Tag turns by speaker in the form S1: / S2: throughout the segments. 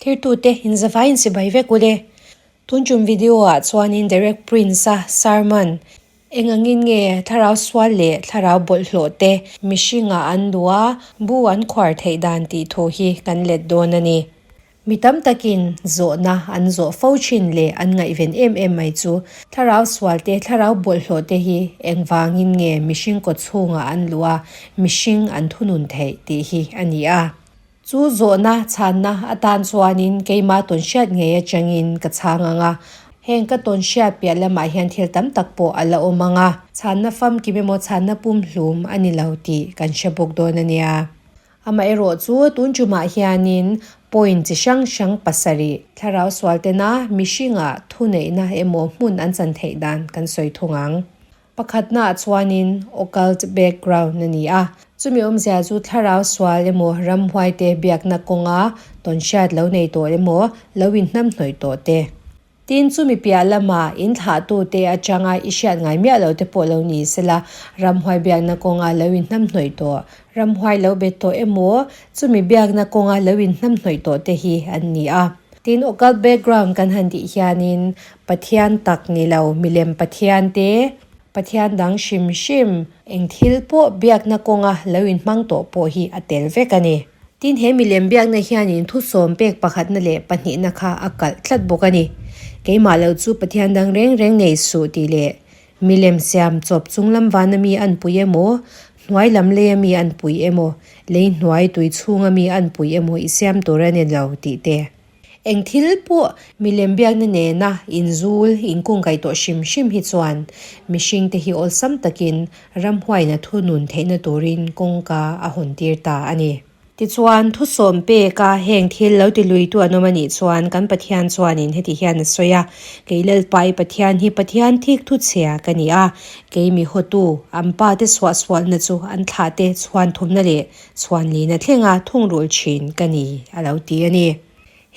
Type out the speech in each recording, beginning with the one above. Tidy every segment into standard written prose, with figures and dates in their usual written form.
S1: Thirtute inzavaiin sibai vek ule. Tun tum video ah chuanin Derek Prince a sermon eng angin nge thlarau sual leh thlarau bawlhhlawh te mihringah an duh a, bu an khuar theih dan tih thu hi kan let dawn a ni. Mi tam takin zawhna an zawh fo thin leh an ngaihven em em mai chu thlarau sual te thlarau bawlhhlawh te hi engvangin nge mihring kawchhungah an luh a, mihring an thunun theih tih hi a ni a. Chu zawhna chhanna atan chuanin keimah tawnhriat ngei atangin ka chhang ang a, heng ka tawnhriat piah lamah hian thil tam tak pawh a la awm ang a, chhanna famkim emaw chhanna pumhlum a ni lo tih kan hre bawk dawn a nia. Amaherawh chu tun tumah hianin point chi hrang hrang pasarih thlarau sual tena mihringah thuneihna emaw hmun an chan theih dan kan sawi thung ang. Pakhatnaah chuanin occult background a ni a, chumi awmzia chu thlarau sual emaw ramhuaite biakna kawnga tawnhriat lo nei tawh emaw lo inhnamhnawih tawh te. Tin, chumi piah lama inthlahtute atanga i hriat ngai miah lo te pawh lo ni sela, ramhuai biakna kawnga lo inhnamhnawih tawh, ramhuai lo bet tawh emaw chumi biakna kawnga lo inhnamhnawih tawh te hi an ni a. Tin, occult background kan han tih hianin Pathian tak ni lo, milem Pathian te, Pathian dang hrim hrim, eng thil pawh biakna kawnga lo inhmang tawh pawh hi a tel vek a ni. Tin, he milem biakna hianin thusawm pek pakhatna leh pahnihna kha a kalh tlat bawk a ni. Keimah lo chu Pathian dang reng reng nei suh tih leh milem siam chawp chung lam vana mi an pui emaw, hnuai lam leia mi an pui emaw, lei hnuai tui chhunga mi an pui emaw i siam tur a ni lo tih te. Eng thil pawh milem biakna nena inzul, inkungkaih tawh hrim hrim hi chuan mihringte hi awlsam takin ramhuaina thunun theihna turin kawngka a hawn tir ta a ni. Tichuan, thusawm peka heng thil lo ti luitu an awm a nih chuan kan Pathian chuanin heti hian a sawi a, Kei Lalpa i Pathian hi Pathian thik thuchhia ka ni a, kei mi hawtu, an pate suahsualna chu an thlahte chhuan thumna leh Chhuanlina thlenga thungrul thin ka ni, a lo ti a ni.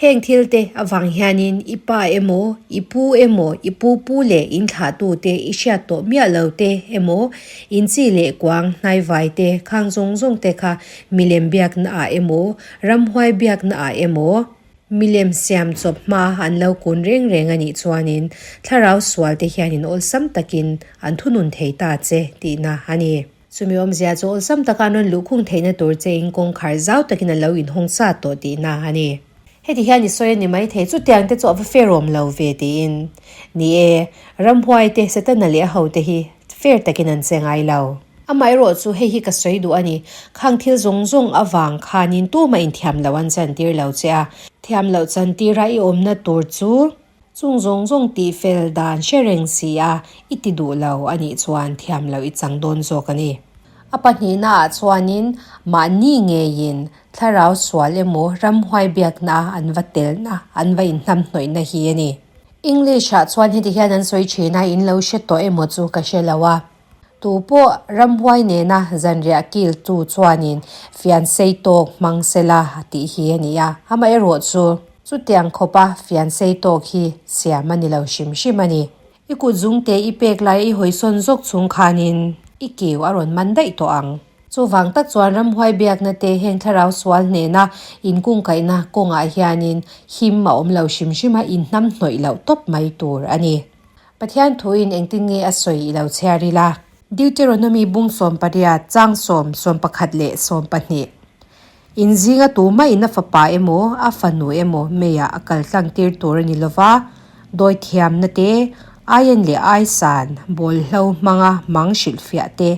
S1: Heng thilte avang hianin i pa emaw, i pu emaw, i pu pu leh in thlahtute i hriat tawh miah lo te emaw, in chi leh kuang hnaivai te khang zawng zawng te kha milem biakna ah emaw, ramhuai biakna ah emaw, milem siam chawp hma an lo kun reng reng a nih chuanin thlarau sual te hianin awlsam takin an thunun thei ta che tihna a ni. Chumi awmzia chu awlsam taka an rawn luhkhung theihna tur che in kawngkhar zau takin a lo inhawng sa tawh tihna a ni. Heti hian i sawi a ni maithei, chutiang te chu a va fair awm lo ve tiin. Ni e, ramhuai te, Setana leh a hote hi fair takin an che ngai lo. Amaherawh chu hei hi ka sawi duh a ni, khang thil zawng zawng avang khanin tumah inthiam loh an chantir lo che a, thiam loh chantira i awmna tur chu, Chung zawng zawng tih fel dan hre reng si a, i ti duh lo a nih chuan thiam loh i chang dawn zawk a ni. A pahnihna ah chuanin mahni ngeiin thlarau sual emaw ramhuai biakna an va telna, an va inhnamhnawihna hi a ni. English ah chuan heti hian an sawi thin a, in lo hre tawh emaw chu ka hre lo a. Tu pawh ramhuai nena zanriah kil tu chuanin fian sei tawk hmang sela tih hi a ni a, amaherawh chu chutiang khawpa fian sei tawk hi siam a ni lo hrim hrim a ni. I kut zungte i pek lai i hawisawn zawk chung khanin i keu a rawn man daih tawh ang. Chuvang tak chuan ramhuai biakna te heng thlarau sual hnena inkungkaihna kawngah hianin him a awm lo hrim hrim a, inhnamhnawih loh tawp mai tur a ni. Pathian thuin engtin nge a sawi i lo chhiar ila? Deuteronomy bung 18, chang sawm, 11 leh 12. In zinga tumah in a fapa emaw, a fanu emaw meiah a kal tlang tir tur a ni lova, dawithiamna te, aian leh aisan, bawlhlo hmanga mang hrilhfiah te,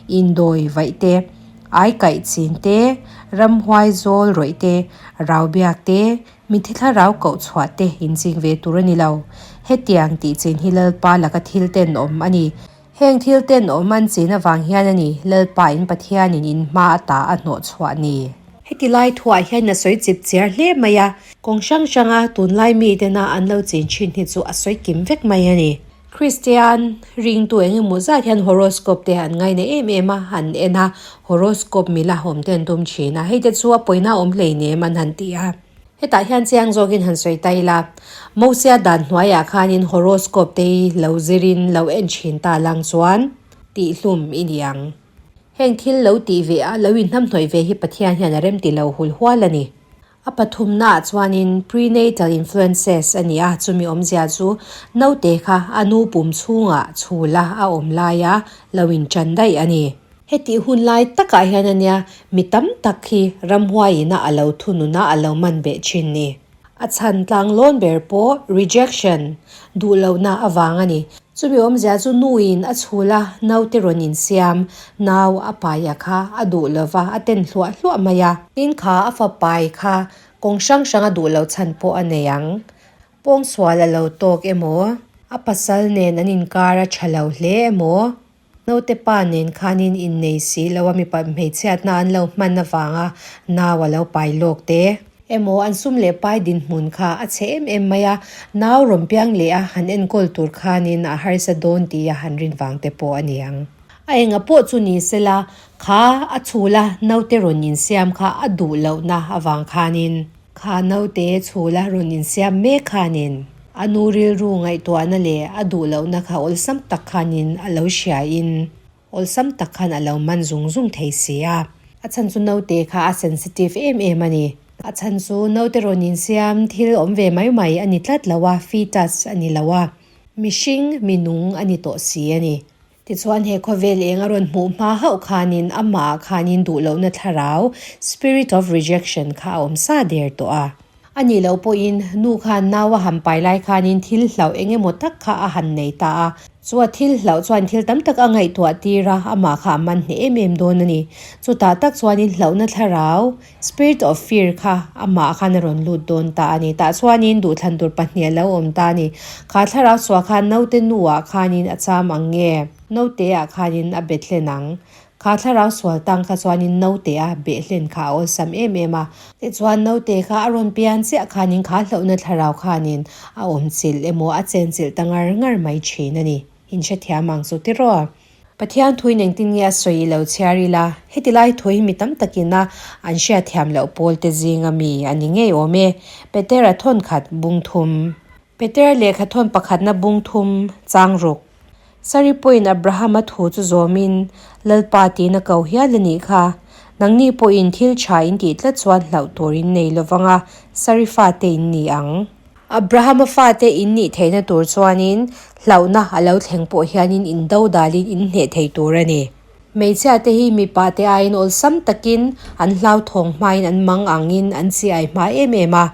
S1: indawi vaih te, aikaih chin te, ramhuai zawl rawih te, rau biak te, Mitthi thlarau koh chhuah te inching ve tur a ni lo. Hetiang tih chin hi Lalpa laka thil tenawm a ni. Heng thil tenawm an chin avang hian a ni Lalpa in Pathianin in hma ata a hnawh chhuah ni. Heti lai thuah hian a sawi chip chiar hle mai a, kawng hrang hranga tunlai mitena an lo chin thin hi chu a sawi kim vek mai a ni. Kristian ringtu eng emaw zat hian horoscope te an ngaina em em a, an en a, horoscope mila awm te an tum thin a, hei te chu a pawina awm hleinem an han ti a. Hetah hian chiang zawkin han sawi ta ila, Mosia dan hnuaiah khanin horoscope te hi lo zirin lo en thin ta lang chuan tihhlum i ni ang. Heng thil lo tih ve a, lo inhnamhnawih ve hi Pathian hian a remti lo hul hual a ni. A pathumnaah chuanin prenatal influences a ni a, chumi awmzia chu naute kha a nu pum chhungah chhula a awm laia lo inṭan daih a ni. Hetih hun lai takah hian a nia mi tam tak hi ramhuaiina a lo thununa a lo man beh thin ni. A chhan tlanglawn ber pawh rejection, duhlohna avang a ni. Chumi awmzia chu nuin a chhul a, naute rawn insiam, nau a paia kha a duh lova a ten hluah hluah mai a. Tin kha a fapai kha kawng hrang hrang a duh loh chhan pawh a nei ang. Pawngsual a lo tawk emaw, a pasal nen an inkar a tha lo hle emaw, Naute pa nen khanin innei si lo a mipa hmeichhiatna an lo hman avanga nau a lo pai lawk te. Emaw an sum leh pai dinhmun kha a chhe em em mai a, nau rawn piang leh a han enkawl tur khanin a harsa dawn tih a han rin vang te pawh a ni ang. A enga pawh chu ni sela, kha a chhul a naute rawn insiam kha a duh lohna avang khanin. Kha naute chhula rawn insiam mek khanin a nu rilru ngaihtuahna leh a duh lohna kha awlsam tak khanin a lo hriain awlsam tak khan a lo man zung zung thei si a. A chhan chu naute kha a sensitive em em a ni. A chhan chu naute rawn insiam thil awm ve mai mai a ni tlat lo a, fetus a ni lo a, mihring minung a ni tawh si a ni. Tichuan he khawvel eng a rawn hmuh hma hauh khanin amahah khanin duhlohna thlarau, spirit of rejection, kha a awm sa der tawh a. A nih loh pawhin nu khan nau a han pai lai khanin thil hlauh eng emaw tak kha a han nei ta a. Chu a thil hlauh chuan thil tam tak a ngaihtuah tir a, amah kha a man hneh em em dawn a ni. Chutah tak chuanin hlauhna thlarau, spirit of fear, kha amah khan a rawn lut dawn ta a ni. Tah chuanin duhthlan tur pahnih a lo awm ta a ni. Kha thlarau suah khan naute nuah khanin a cham ang nge? Naute ah khanin a bet hlen ang. Kha thlarau sual tang kha chuanin naute a beh hlen kha a awlsam em em a. Tichuan naute kha a rawn pian chiah khanin kha hlauhna thlarau khanin a awm chilh emaw a chen chilh ta ngar ngar mai thin a ni. Inhrethiam ang chu tiraw? Pathian thuin engtin nge a sawi i lo chhiar ila, heti lai thu hi mi tam takin a an hriatthiam loh pawl te zinga mi a ni ngei awm e. Petera thawn khat bung thum. Petera lehkha thawn pakhatna bung thum chang ruk. Sari pawhin Abrahama thu chu zawmin Lalpa tiin a ko hial a nih kha. Nangni pawhin thil tha in tih tlat chuan hlauh tur in nei lovang a, Sari fate in ni ang. Abrahama fate in nih theihna tur chuanin hlauhna a lo thleng pawh hianin in do dalin in hneh thei tur a ni. Hmeichhia te hi mipa te aiin awlsam takin an hlauthawng hmain an mang angin an chi ai hma em em a.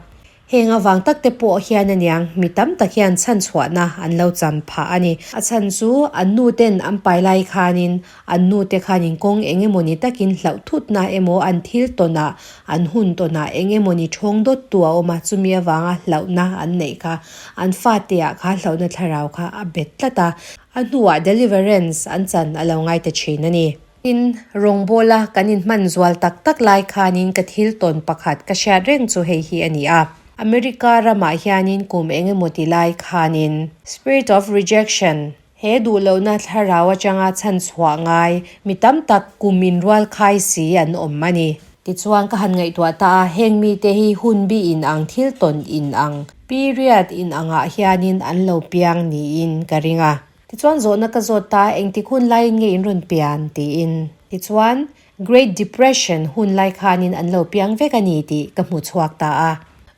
S1: Heng avang tak te pawh hian aniang mi tam tak hian chhanchhuahna an lo cham phah a ni. A chhan chu an nu ten an pai lai khanin an nu te khanin kawng eng emawni takin hlauh thutna emaw an thil tawnah An hun tawnah eng emawni thawng dawt tu a awm a, chumi avanga hlauhna an neih kha an fate ah kha hlauhna thlarau kha a bet tlat a, a hnuah deliverance an chan a lo ngai ta thin a ni. Tin, rawngbawla kan inhman zual tak tak lai khanin ka thil tawn pakhat ka hriat reng chu hei hi a ni a, America ramah hianin kum eng emaw ti lai khanin Spirit of Rejection, He duhlohna thlarau atanga chhanchhuah ngai mi tam tak kum in rual khai si an awm a ni. Tichuan ka han ngaihtuah ta a, heng mite hi hun bi in ang thil tawn in ang, period in angah hianin an lo piang niin ka ring a. Tichuan zawhna ka zawt ta a, engtik hun laiin nge in rawn pian? tiin. Tichuan Great Depression hun lai khanin an lo piang vek a ni tih ka hmu chhuak ta a.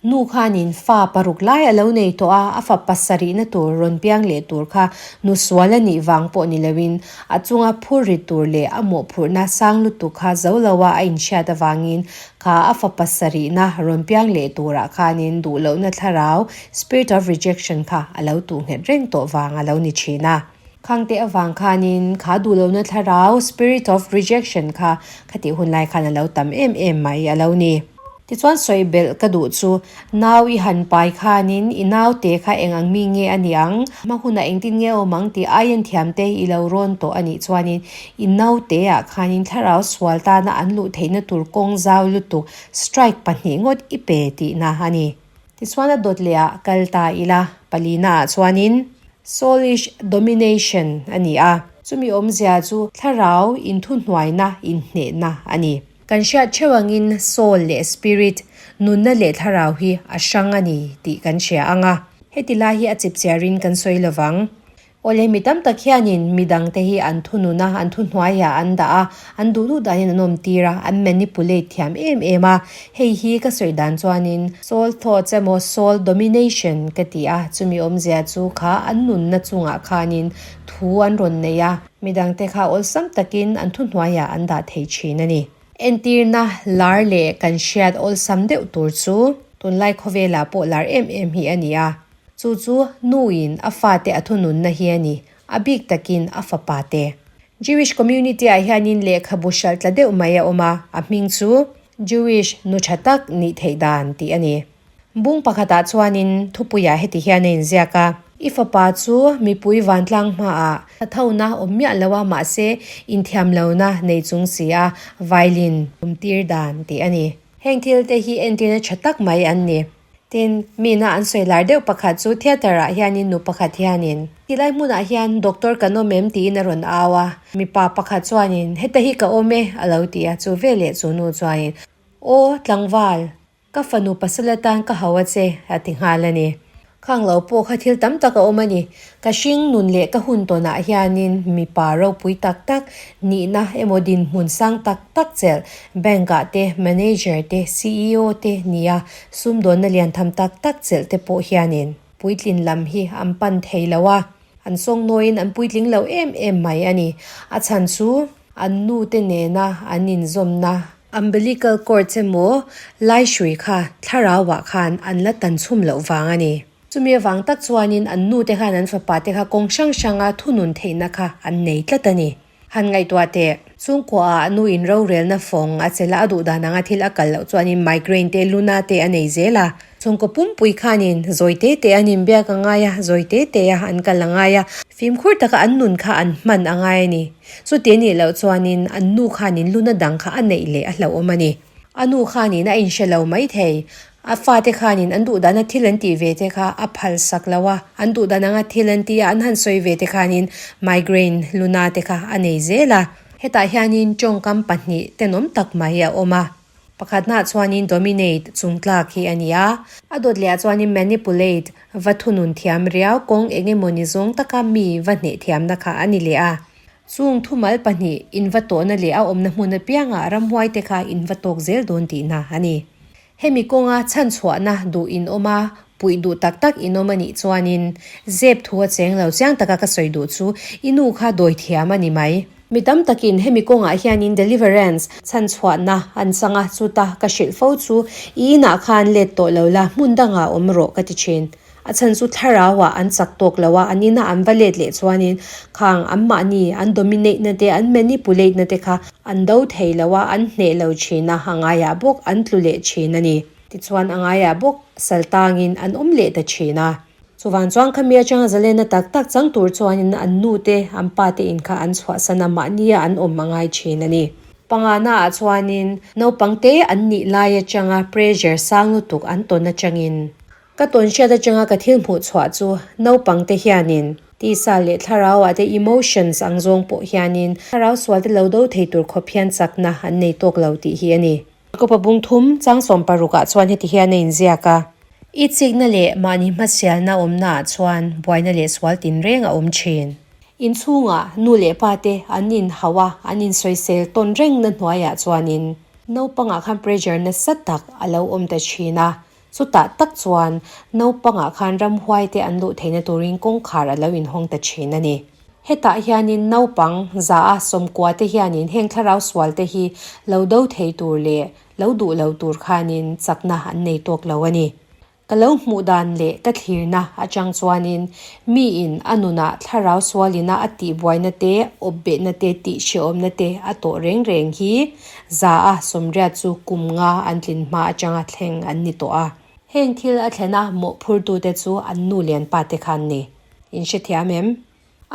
S1: Nu khanin fa paruk lai a lo nei tawh a, a fa pasarihna tur rawn piang leh tur kha nu sual a nih vang pawh ni loin a chunga phur rit tur leh a mawhphurhna sang lutuk kha zo loa a inhriat avangin kha a fa pasarihna rawn piang leh turah khanin duhlohna thlarau, spirit of rejection, kha a lo tuh nghet reng tawh vang a lo ni thin a. Khangte avang khanin kha duhlohna thlarau, spirit of rejection, kha khatih hun lai khan a lo tam em em mai a lo ni. Tichuan sawi belh ka duh chu, nau i han pai khanin i naute kha eng ang mi nge a ni ang, hma hunah engtin nge awm ang tih aiin thiamte i lo rawn tawh a nih chuanin i naute ah khanin thlarau sual tana an luh theihna tur kawng zau lutuk strike pahnih ngawt i pe tihna a ni. Tichuan a dawt leh ah kal ta ila, palina ah chuanin Soulish domination a ni a. Chumi awmzia chu thlarau inthuhnuaina inhnehna a ni. Kan hriat theuh angin soul leh spirit, nunna leh thlarau hi a hrang a ni tih kan hria ang a. Heti lai hi a chipchiarin kan sawi lovang. Awle mi tam tak hianin mi dangte hi an thunun a, an thuhnuaiah an dah a, an duh duh danin an awm tir a, an manipulate thiam em em a. Hei hi ka sawi dan chuanin soul thoughts emaw soul domination ka ti a, chumi awmzia chu kha an nunna chungah khanin thu an rawn nei a, mi dangte kha awlsam takin an thuhnuaiah an dah thei thin a ni. Entirna lar leh kan hriat awlsam deuh tur chu tunlai khawvelah pawh lar em em hi a ni a. Chu chu nuin a fate a thununna hi a ni, a bik takin a fapa te. Jewish community ah hianin lehkhabu hralh tla deuh mai a awm a, a hming chu Jewish nu tha tak nih theih dan tih a ni. Bung pakhatah chuanin thupuiah heti hian a inziak a. I fapa chu mipui vantlang hmaah a thona awm miah lo a, mahse inthiamlohna nei chung si a violin tumtir dan tih a ni. Heng thil te hi entirna tha tak mai an ni. Tin, mina an sawi lar deuh pakhat chu theatre ah hianin nu pakhat hianin, Tilai hmunah hian doctor kan awm em? tiin a rawn au a. Mipa pakhat chuanin, Heta hi ka awm e, a lo ti a. Chu veleh chu nu chuanin, Aw, tlangval, ka fanu pasal atan ka hau a che, a ti nghal a ni. Khang lo pawh kha thil tam tak a awm a ni. Ka hring nun leh ka hun tawnah hianin mipa ropui tak tak, nihna emaw dinhmun sang tak tak chelh, bank ah te, manager te, ceo te nia sumdawnna lian tham tak tak chelh te pawh hianin puitlin lam hi an pan thei lo a, an sawngnawiin an puitling lo em em mai a ni. A chhan chu an nu te nena an inzawmna umbilical cord emaw laihrui kha thlarauah khan an la tan chhum loh vang a ni. Chumi avang tak chuanin an nu te khan an fapa te kha kawng hrang hranga thunun theihna kha an nei tlat a ni. Han ngaihtuah teh, chhungkuaah a nu in rorelna fawng a chelh a, a duh dan anga thil a kal loh chuanin migraine te, luna te a nei zel a. Chhungkaw pumpui khanin zawi te te an inbiak a ngai a, zawi te te a an kal a ngai a, fimkhur taka an nun kha an hman a ngai a ni. Chuti a nih loh chuanin an nu khanin luna dang kha a neih leh a hlauhawm a ni. A nu khanin a inhre lo maithei, A fate khanin an duhdana thil an tih ve te kha a phal sak lo a, an duhdan anga thil an tih a an han sawi ve te khanin migraine luna te kha a nei zel a. Hetah hianin tawngkam pahnih tenawm tak mai a awm a. Pakhatnaah chuanin dominate chungtlak hi a ni a, a dawt lehah chuanin manipulate va thunun thiam riau kawng eng emawni zawng taka mi va hneh thiamna kha a ni leh a. Chung thumal pahnih inva tawhna leh a awmna hmun apiangah ramhuaite kha inva tawk zel dawn tihna a ni. Hemi kawnga chhanchhuahna duh in awm a, puih duh tak tak in awm a nih chuanin zep thu a cheng lo chiang taka ka sawi duh chu i nu kha dawi thiam a ni mai. Mi tam takin hemi kawngah hianin deliverance, chhanchhuahna, an chang a, chuta ka hrilh fo chu i inah khan let tawh lo la, hmun dangah awm rawh ka ti thin. A chhan chu thlarauah an chak tawk lo a, an ina an va let leh chuanin khang anmahni an dominate na te, an manipulate na te kha an do thei lo a, an hneh lo thin a, a ngaiah bawk an tlu leh thin a ni. Tichuan a ngaiah bawk sal tangin an awm leh ta thin a. Chuvang chuan khami atanga zalenna tak tak chang tur chuanin an nu te, an pa te in kha an chhuahsan a, mahnia an awm a ngai thin a ni. Pangana ah chuanin naupang te an nih lai atanga pressure sang lutuk an tawn atangin Ka tawnhriat atanga ka thil hmuh chhuah chu naupang te hianin tisa leh thlarau ah te emotions ang zawng pawh hianin thlarau sual te lo do thei tur khawp hian chakna an nei tawk lo tih hi a ni. Jakob-a bung thum chang 60 ah chuan heti hian a inziak a. I chikna leh mahni hmasialna awmna ah chuan buaina leh sual tinreng a awm thin. Inchhungah nu leh pa te an inhauh a, an insawisel tawn rengna hnuaiah chuanin naupangah khan pressure nasa tak a lo awm ta thin a. Chutah tak chuan naupangah khan ramhuaite an luh theihna turin kawngkhar a lo inhawng ta thin a ni. Hetah hianin naupang za a sawmkuate hianin heng thlarau sualte hi lo do thei tur leh lo duh lo tur khanin chakna an nei tawk lo a ni. Ka lo hmuh dan leh ka thlirna atang chuanin miin a nunah thlarau sualina a tihbuaina te, awpbehna te, tihhreawmna te a tawh reng reng hi Za a sawmriat chu kum nga an tlin hma atanga thleng an ni tawh a. Heng thil a thlena mawhphurtute chu an nu lian pa te khan ni. In hrethiam em?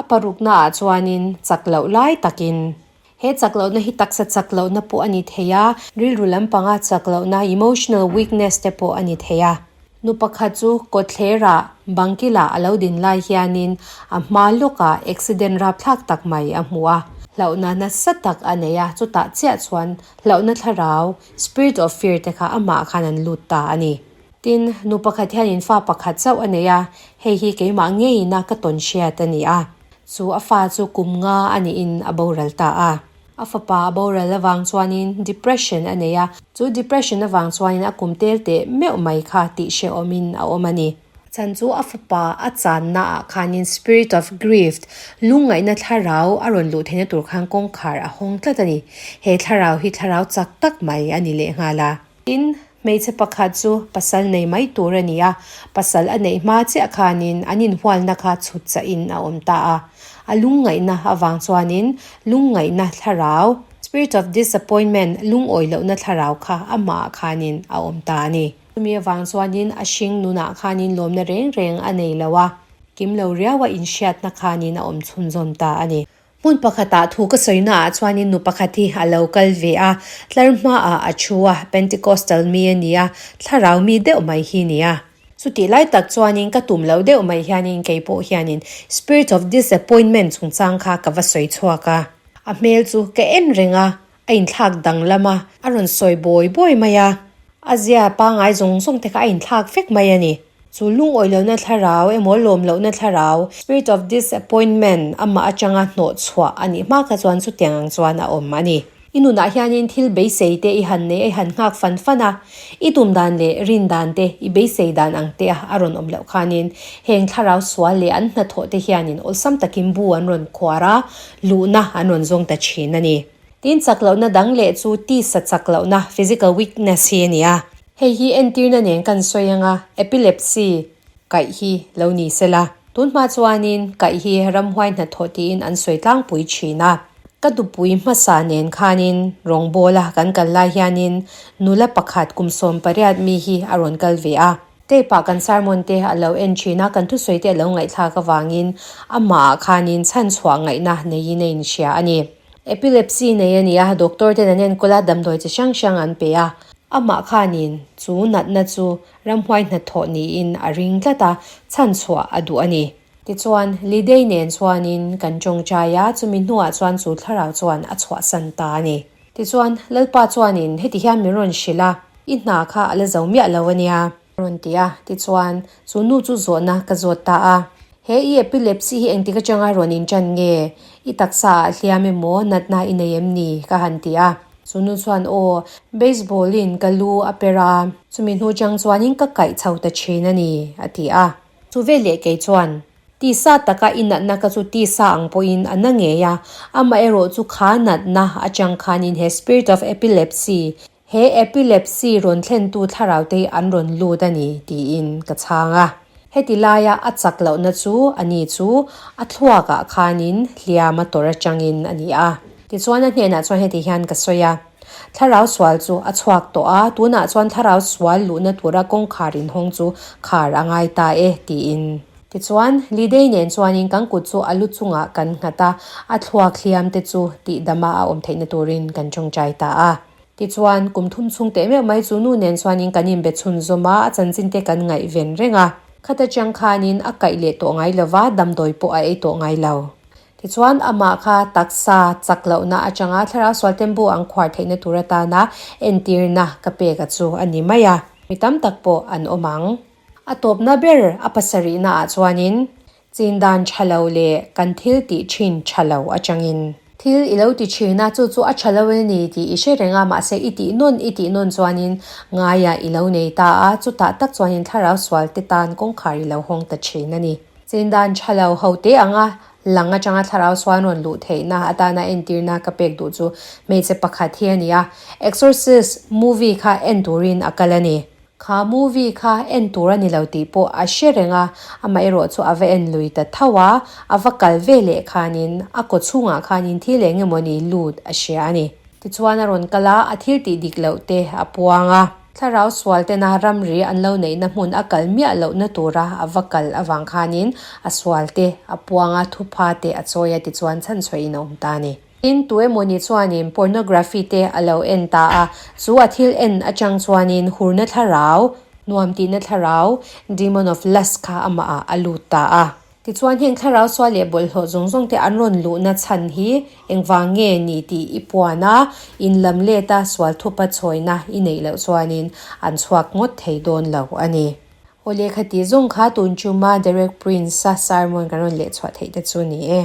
S1: A parukna ah chuanin chak loh lai takin he chak lohna hi taksa chak lohna pawh a ni thei a, rilru lampanga chak lohna, emotional weakness, te pawh a ni thei a. Nu pakhat chu kawtthlerah bangkilah a lo din lai hianin a hma lawkah accident rapthlak tak mai a hmu a. Hlauhna nasa tak a nei a, chutah chiah chuan hlauhna thlarau, spirit of fear, te kha amah khan an lut ta a ni. Tin, nu pakhat hianin fa pakhat chauh a nei a, hei hi keimah ngeiin a ka tawn hriat a ni a. Chu a fa chu kum nga a niin a boral ta a. A fapa a boral avang chuanin depression a nei a, chu depression avang chuanin a kum tel teh meuh mai kha tih hrehawmin a awm a ni. A chhan chu a fapa a channa ah khanin spirit of grief, lungngaihna thlarau a rawn luh theihna tur khan kawngkhar a hawng tlat a ni. He thlarau hi thlarau chak tak mai a ni lehnghal a. Tin, hmeichhe pakhat chu pasal nei mai tur a ni a, pasal a neih hma chiah khanin an inhualna kha chhut chahin a awm ta a. A lungngaihna avang chuanin lungngaihna thlarau, spirit of disappointment, lungawi lohna thlarau kha amahah khanin a awm ta a ni. Chumi avang chuanin a hring nunah khanin lawmna reng reng a nei lo a, kim lo riaua inhriatna khanin a awm chhunzawm ta a ni. Hmun pakhatah thu ka sawina ah chuanin nu pakhat hi a lo kal ve a, tlar hmaah a thu a, Pentecostal mi a ni a, thlarau mi deuh mai hi ni a. Chutih lai tak chuanin ka tum loh deuh mai hianin kei pawh hianin Spirit of Disappointment chungchang kha ka va sawi chhuak a. A hmel chu ka en reng a, a inthlak danglam a, a rawn sawi bawi bawi mai a, a zia pangngai zawng zawng te kha a inthlak vek mai a ni. Chu lungawi lohna thlarau emaw lawm lohna thlarau, spirit of disappointment, amah atanga hnawh chhuah a nih hma kha chuan chutiang ang chuan a awm a ni. I nunah hianin thil beisei te i han nei a, i han nghak fan fan a, i tum dan leh rin dan te, i beisei dan ang te a a rawn awm loh khanin heng thlarau sual leh an hnathawh te hianin awlsam takin bu an rawn khuar a, luhna an rawn zawng ta thin a ni. Tin chak lohna dang leh chu tisa chak lohna, physical weakness, hi a ni a. Hei hi entirna nen kan sawi anga epilepsy kaih hi lo ni se la. Tun hma chuanin kaih hi ramhuai hnathawh tiin an sawi tlangpui thin a. Ka dupui hmasa nen khanin rawngbawla kan kal lai hianin nula pakhat kum 18 mi hi a rawn kal ve a. Tape ah kan sermon te a lo en thin a, kan thusawi te a lo ngaihthlak avangin amah ah khanin chhanchhuah ngaihna neiin a inhria a ni. Epilepsy nei a ni a, doctor ten an enkawl a, damdawi chi hrang hrang an pe a. Amah khanin chu natna chu ramhuai hnathawh niin a ring tlat a, chhanchhuah a duh a ni. Tichuan, Lidei nen chuanin kan tawngtai a, chumi hnuah chuan chu thlarau chuan a chhuahsan ta a ni. Tichuan, Lalpa chuanin heti hian min rawn hrilh a, I hna kha a la zo miah lo a nia. A rawn ti a, tichuan, chu nu chu zawhna ka zawt ta a. He i epilepsy hi engtik atanga rawn inṭan nge? I taksa ah hliam emaw natna i nei em ni? ka han ti a. Chu nu chuan, Aw, baseball in ka lu a per a, chumi hnu chang chuanin ka kaih chho ta ṭhin a ni, a ti a. Chu veleh kei chuan, Tisa taka i natna ka chu tisa ang pawhin a na ngei a, amaherawh chu kha natna atang khanin he spirit of epilepsy, he epilepsy rawn thlentu thlarau te hi an rawn lut a ni, tiin ka chhang a. Heti laia a chak lohna chu a ni chu a thluakah khanin hliam a tawrh atangin a ni a. Tichuan a hnenah chuan heti hian ka sawi a. Thlarau sual chu a chhuak tawh a, tunah chuan thlarau sual luhna tura kawngkhar inhawng chu khar a ngai ta e, tiin. Tichuan, Lidei nen chuanin kan kut chu a lu chungah kan nghat a, a thluak hliam te chu tihdama a awm theihna turin kan tawngtai ta a. Tichuan, kum thum chhung teh meuh mai chu nu nen chuanin kan inbe chhunzawm a, a chanchin te kan ngaihven reng a. Khata chang khanin a kaih leh tawh ngai lova, damdawi pawh a ei tawh ngai lo. Tichuan, amah kha taksa chak lohna atanga thlarau sual tembu an khuar theihna tur atana entirna ka pek a chu a ni mai a. Mi tam tak pawh an awm ang. A tawpna ber a pasarihna ah chuanin chin dan tha lo leh kan thil tih thin tha lo atangin. Thil i lo ti thin a, chu chu a tha lo a ni tih i hre reng a, mahse i tih nawn i tih nawn chuanin ngaiah i lo nei ta a, chutah tak chuanin thlarau sual te tan kawngkhar i lo hawng ta thin a ni. Chin dan tha lo ho te anga lang atanga thlarau sual rawn luh theihna atana entirna ka pek duh chu hmeichhe pakhat hi a ni a, Exorcist movie kha en turin a kal a ni. Kha movie kha en tur a ni lo tih pawh a hre reng a, amaherawh chu a va en lui ta tho a, a va kal ve leh khanin a kaw chhungah khanin thil eng emaw ni lut a hria a ni. Tichuan a rawn kal a, a thil tih dik loh te a puang a. Thlarau sual tena ramri an lo neihna hmun a kal miah lohna tura a va kal avang khanin a sual te a puang a, thupha te a chawi a tichuan chhanchhuahin a awm ta a ni. Tin, tu emawni chuanin pornography te a lo en ta a, chu a thil en atang chuanin hurna thlarau, nuam tihna thlarau, demon of lust kha amahah a lut ta a. Tichuan heng thlarau sual leh bawlhhlawh zawng zawng te an rawn luhna chhan hi engvang nge ni tih i puan a, in lam let a sual thupa chhawina i neih loh chuanin an chhuak ngawt thei dawn lo a ni. Aw lehkha tih zawng kha tun chuma Derek Prince-a sermon kan rawn lehchhuah theih te chu ni e.